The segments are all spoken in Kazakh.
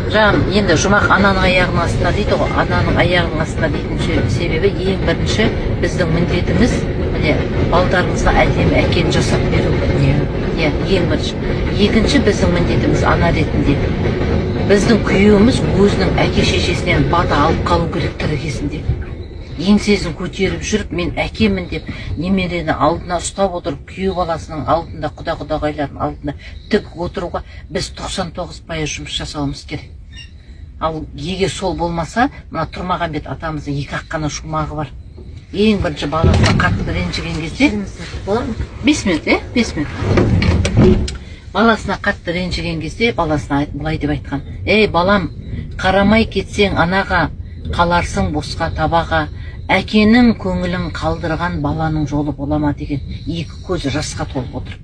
Жаңа енді жұмақ ананың аяғының астында дейді ғой. Ананың аяғының астында дейтін себебі, ең бірінші біздің міндетіміз, міне, балдарымызға әдемі әкені жасап беру. Иә, ең бірінші. Екінші біздің міндетіміз ана ретінде біздің күйеуіміз өзінің әке шешесінен бата алып қалу керек. Тірі кезінде еңсесін көтеріп жүріп, мен әкемін деп, немерені алдына ұстап отырып, күйеу баласының алдында, құда құдағайлардың алдында тік отыруға біз 99% жұмыс жасауымыз керек. Ал егер сол болмаса, мына Тұрмағамбет атамыздың екі ақ қана шумағы бар. Ең бірінші баласына қатты ренжіген кезде, Бола ма? 5 минут, иә, 5 минут. Баласына қатты ренжіген кезде баласына былай деп айтқан: «Ей, балам, қарамай кетсең анаға, қаларсың босқа табаға. Әкенің көңілін қалдырған баланың жолы бола ма?» — деген. Екі көзі жасқа толып отырып,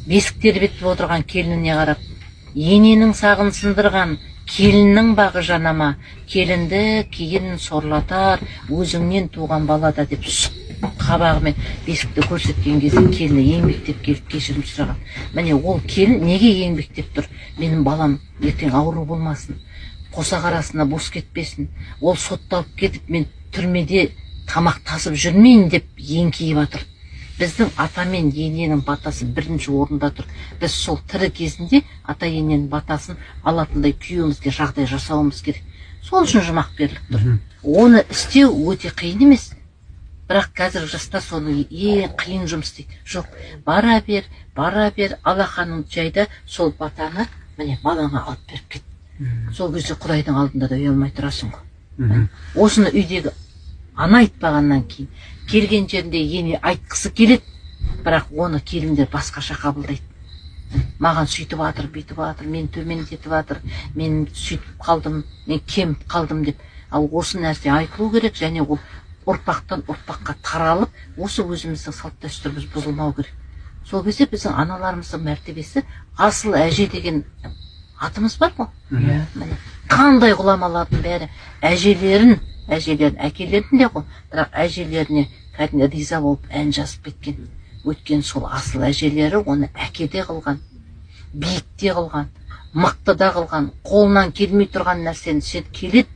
бесік тербетіп отырған келініне қарап: «Ененің сағын сындырған келіннің бағы жанама, келінді кейін сорлатар өзіңнен туған бала да», — деп, сұқ қабағымен бесікті көрсеткен кезде келіні еңбектеп келіп кешірім сұраған. Міне, ол келін неге еңбектеп тұр? Менің балам ертең ауру болмасын, қосақ арасына бос кетпесін, ол сотталып кетіп, мен түрмеде тамақ тасып жүрмейін деп еңкейіп жатыр. Біздің ата мен ененің батасы бірінші орында тұр. Біз сол тірі кезінде ата ененің батасын алатындай күйеуімізге жағдай жасауымыз керек. Сол үшін жұмақ беріліп тұр. Оны істеу өте қиын емес, бірақ қазіргі жастар соны ең қиын жұмыс дейді. Жоқ, бара бер, бара бер, алақаныңды жай да, сол батаны, міне, балаңа алып беріп кет. Сол кезде құдайдың алдында да ұялмай тұрасың ғой. Осыны үйдегі ана айтпағаннан кейін, келген жерінде ене айтқысы келеді, бірақ оны келіндер басқаша қабылдайды: маған сөйтіп жатыр, бүйтіп жатыр, мен төмендетіп жатыр, мен сөйтіп қалдым, мен кеміп қалдым деп. Ал осы нәрсе айтылу керек және ол ұрпақтан ұрпаққа таралып, осы өзіміздің салт дәстүріміз бұзылмау керек. Сол кезде біздің аналарымыздың мәртебесі, асыл әже деген атымыз бар ғой. Міне, қандай ғұламалардың бәрі әжелерін, әжелерін, әкелерін де ғой, бірақ әжелеріне кәдімгі риза болып ән жазып кеткен. Өйткені сол асыл әжелері оны әке де қылған, биік те қылған, мықты да қылған, қолынан келмей тұрған нәрсені сен келеді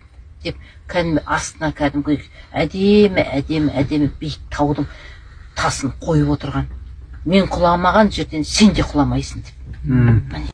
деп, кәдімгі астына кәдімгі әдемі, әдемі, әдемі биік таудың тасын қойып отырған: мен құламаған жерден сен де құламайсың деп. Міне.